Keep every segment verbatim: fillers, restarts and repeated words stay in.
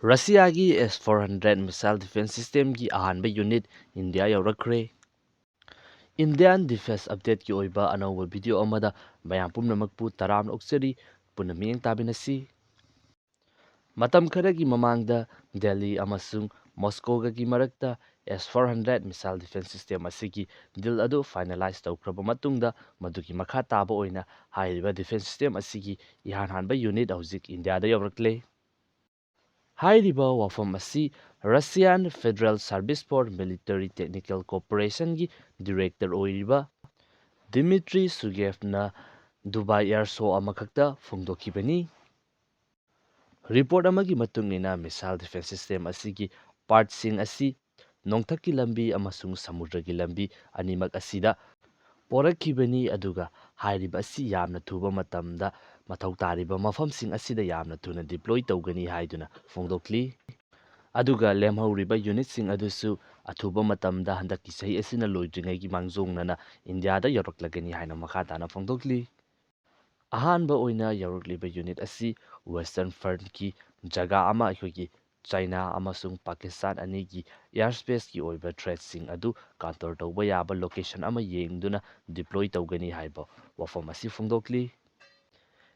ꯔꯁꯤꯌꯥꯒꯤ ꯑꯦꯁ four hundred missile defense systemꯒꯤ ꯑꯍꯥꯟꯕ unit India ꯌꯧꯔꯛꯈ꯭ꯔꯦ꯫ Indian defense updateꯀꯤ ꯑꯣꯏꯕ ꯑꯅꯧꯕ video ꯑꯃꯗ ꯃꯌꯥꯝ ꯄꯨꯝꯅꯃꯛꯄꯨ ꯇꯔꯥꯝꯅ ꯑꯣꯛꯆꯔꯤ꯫ ꯄꯨꯟꯅ ꯃꯤꯠꯌꯦꯡ ꯇꯥꯃꯤꯟꯅꯁꯤ꯫ ꯃꯇꯝ ꯈꯔꯒꯤ ꯃꯃꯥꯡꯗ ꯗꯦꯜꯂꯤ ꯑꯃꯁꯨꯡ ꯃꯣꯁꯀꯣꯒꯒꯤ ꯃꯔꯛꯇ S four hundred missile defense system ꯑꯁꯤꯒꯤ deal ꯑꯗꯨ finalize ꯇꯧꯈ꯭ꯔꯕ ꯃꯇꯨꯡꯗ, ꯃꯗꯨꯒꯤ ꯃꯈꯥ ꯇꯥꯕ ꯑꯣꯏꯅ ꯍꯥꯏꯔꯤꯕ defense system ꯑꯁꯤꯒꯤ ꯏꯍꯥꯟ ꯍꯥꯟꯕ unit ꯍꯧꯖꯤꯛ ꯏꯟꯗꯤꯌꯥꯗ ꯌꯧꯔꯛꯂꯦ꯫ ꯍꯥꯏꯔꯤꯕ ꯋꯥꯐꯝ ꯑꯁꯤ Russian Federal Service for Military Technical Cooperationꯒꯤ director ꯑꯣꯏꯔꯤꯕ Dmitry Sugaevꯅ Dubai Air Show ꯑꯃꯈꯛꯇ ꯐꯣꯡꯗꯣꯛꯈꯤꯕꯅꯤ꯫ Report ꯑꯃꯒꯤ ꯃꯇꯨꯡ ꯏꯟꯅ, missile defense system ꯑꯁꯤꯒꯤ partꯁꯤꯡ ꯑꯁꯤ ꯅꯣꯡꯊꯛꯀꯤ ꯂꯝꯕꯤ ꯑꯃꯁꯨꯡ ꯁꯃꯨꯗ꯭ꯔꯒꯤ ꯂꯝꯕꯤ ꯑꯅꯤꯃꯛ ꯑꯁꯤꯗ ꯄꯣꯔꯛꯈꯤꯕꯅꯤ, ꯑꯗꯨꯒ ꯍꯥꯏꯔꯤꯕ ꯑꯁꯤ ꯌꯥꯝꯅ ꯊꯨꯕ ꯃꯇꯝꯗ ꯃꯊꯧ ꯇꯥꯔꯤꯕ ꯃꯐꯝꯁꯤꯡ ꯑꯁꯤꯗ ꯌꯥꯝꯅ ꯊꯨꯅ deploy ꯇꯧꯒꯅꯤ ꯍꯥꯏꯗꯨꯅ ꯐꯣꯡꯗꯣꯛꯂꯤ꯫ ꯑꯗꯨꯒ ꯂꯦꯝꯍꯧꯔꯤꯕ unitꯁꯤꯡ ꯑꯗꯨꯁꯨ ꯑꯊꯨꯕ ꯃꯇꯝꯗ ꯍꯟꯗꯛꯀꯤ ꯆꯍꯤ ꯑꯁꯤꯅ ꯂꯣꯏꯗ꯭ꯔꯤꯉꯩꯒꯤ ꯃꯥꯡꯖꯧꯅꯅ ꯏꯟꯗꯤꯌꯥꯗ ꯌꯧꯔꯛꯂꯒꯅꯤ ꯍꯥꯏꯅ ꯃꯈꯥ ꯇꯥꯅ ꯐꯣꯡꯗꯣꯛꯂꯤ꯫ ꯑꯍꯥꯟꯕ ꯑꯣꯏꯅ ꯌꯧꯔꯛꯂꯤꯕ unit ꯑꯁꯤ Western Frontꯀꯤ ꯖꯒꯥ ꯑꯃ, ꯑꯩꯈꯣꯏꯒꯤ ꯆꯥꯏꯅꯥ ꯑꯃꯁꯨꯡ ꯄꯥꯀꯤꯁꯇꯥꯟ ꯑꯅꯤꯒꯤ airspaceꯀꯤ ꯑꯣꯏꯕ threatꯁꯤꯡ ꯑꯗꯨ counter ꯇꯧꯕ ꯌꯥꯕ location ꯑꯃ ꯌꯦꯡꯗꯨꯅ deploy ꯇꯧꯒꯅꯤ ꯍꯥꯏꯕ ꯋꯥꯐꯝ ꯑꯁꯤ ꯐꯣꯡꯗꯣꯛꯂꯤ꯫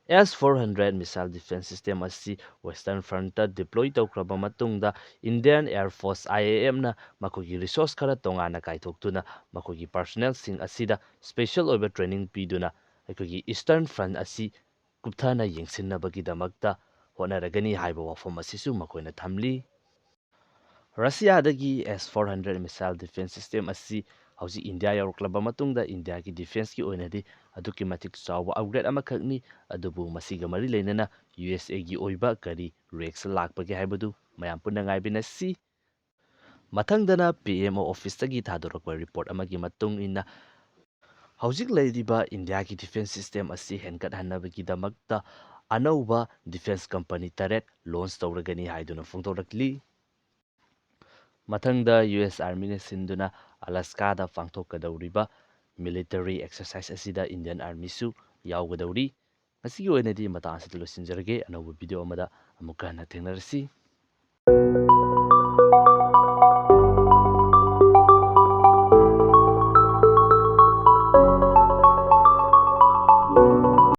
S four hundred missile defense system ꯑꯁꯤ Western Frontꯇ deploy ꯇꯧꯈ꯭ꯔꯕ ꯃꯇꯨꯡꯗ, Indian Air Force, IAFꯅ ꯃꯈꯣꯏꯒꯤ resource ꯈꯔ ꯇꯣꯉꯥꯟꯅ ꯀꯥꯏꯊꯣꯛꯇꯨꯅ ꯃꯈꯣꯏꯒꯤ personnelꯁꯤꯡ ꯑꯁꯤꯗ special ꯑꯣꯏꯕ training ꯄꯤꯗꯨꯅ ꯑꯩꯈꯣꯏꯒꯤ Eastern Front ꯑꯁꯤ ꯀꯨꯞꯊꯅ ꯌꯦꯡꯁꯤꯟꯅꯕꯒꯤꯗꯃꯛꯇ ꯍꯣꯠꯅꯔꯒꯅꯤ ꯍꯥꯏꯕ ꯋꯥꯐꯝ ꯑꯁꯤꯁꯨ ꯃꯈꯣꯏꯅ ꯊꯝꯂꯤ꯫ ꯔꯁꯤꯌꯥꯗꯒꯤ S four hundred missile defense system ꯑꯁꯤ ꯍꯧꯖꯤꯛ ꯏꯟꯗꯤꯌꯥ ꯌꯧꯔꯛꯂꯕ ꯃꯇꯨꯡꯗ ꯏꯟꯗꯤꯌꯥꯒꯤ defenceꯀꯤ ꯑꯣꯏꯅꯗꯤ ꯑꯗꯨꯛꯀꯤ ꯃꯇꯤꯛ ꯆꯥꯎꯕ upgrade ꯑꯃꯈꯛꯅꯤ꯫ ꯑꯗꯨꯕꯨ ꯃꯁꯤꯒ ꯃꯔꯤ ꯂꯩꯅꯅ USAꯒꯤ ꯑꯣꯏꯕ ꯀꯔꯤ risk ꯂꯥꯛꯄꯒꯦ ꯍꯥꯏꯕꯗꯨ ꯃꯌꯥꯝ ꯄꯨꯟꯅ ꯉꯥꯏꯃꯤꯟꯅꯁꯤ꯫ ꯃꯊꯪꯗꯅ PMO officeꯇꯒꯤ ꯊꯥꯗꯣꯔꯛꯄ report ꯑꯃꯒꯤ ꯃꯇꯨꯡ ꯏꯟꯅ, ꯍꯧꯖꯤꯛ ꯂꯩꯔꯤꯕ ꯏꯟꯗꯤꯌꯥꯒꯤ defense system ꯑꯁꯤ ꯍꯦꯟꯒꯠꯍꯟꯅꯕꯒꯤꯗꯃꯛꯇ ꯑꯅꯧꯕ defense company ꯇꯔꯦꯠ launch ꯇꯧꯔꯒꯅꯤ ꯍꯥꯏꯗꯨꯅ ꯐꯣꯡꯗꯣꯔꯛꯂꯤ꯫ ꯃꯊꯪꯗ US Armyꯅ ꯁꯤꯟꯗꯨꯅ Alaskaꯗ ꯄꯥꯡꯊꯣꯛꯀꯗꯧꯔꯤꯕ military exercise ꯑꯁꯤꯗ Indian Armyꯁꯨ ꯌꯥꯎꯒꯗꯧꯔꯤ꯫ ꯉꯁꯤꯒꯤ ꯑꯣꯏꯅꯗꯤ ꯃꯇꯥꯡ ꯑꯁꯤꯗ ꯂꯣꯏꯁꯤꯟꯖꯔꯒꯦ꯫ ꯑꯅꯧꯕ video ꯑꯃꯗ ꯑꯃꯨꯛꯀ ꯍꯟꯅ ꯊꯦꯡꯅꯔꯁꯤ꯫